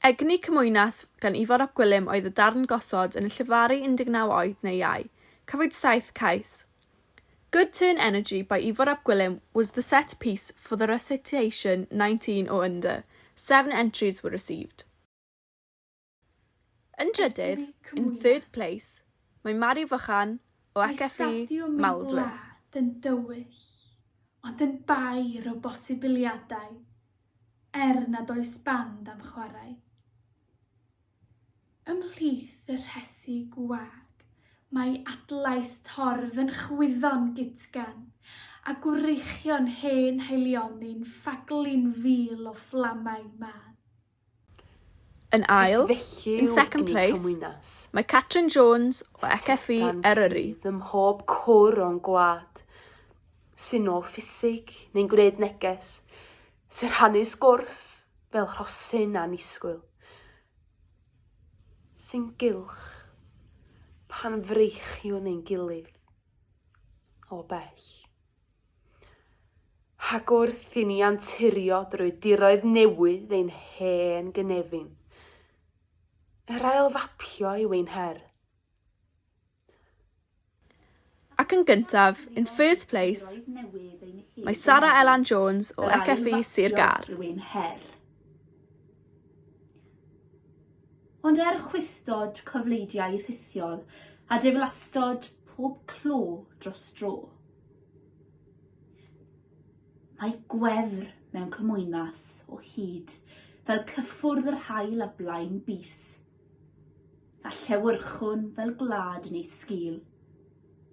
Egni Cymwynas gan Ifor ap Gwilym oedd y darn gosod yn y llefaru 19 oed neu iau. Cafwyd saith cais. Good Turn Energy by Ifor ap Gwilym was the set piece for the recitation 19 or under. Seven entries were received. Yn drydydd, in third place, mae Mari Fychan o Mae ECFE stadiwm ein Maldwyn. gwlad yn dywyll, ond yn bair o bosibiliadau, er nad oes band am chwarae. Ymhlith y rhesi gwag, mae adlais torf yn chwyddo'n gytgan, a gwreichion hen haelioni'n ffaglu'n fil o fflamau mân. Yn ail, Felly in yw second egni place, cymwynas. mae Catrin Jones o Y ECFE tegan Eryri. rhydd ym mhob cwr o'n gwlad, sy'n ôl ffisig neu'n gwneud neges, sy'n rhannu sgwrs fel rhosyn annisgwyl, sy'n gylch pan freichiwn ein gilydd o bell. Ac wrth i ni anturio drwy diroedd newydd ein hen gynefin, yr ailfapio yw ein her. Ac yn gyntaf, in first place, mae Sara Elan Jones o ECFE Sir Gâr. Yw ein her. Ond er chwithdod cofleidiau rhithiol a diflastod pob clo dros dro, Mae gwefr mewn cymwynas o hyd fel cyffwrdd yr haul a blaen bys, a llewyrchwn fel gwlad yn ei sgil.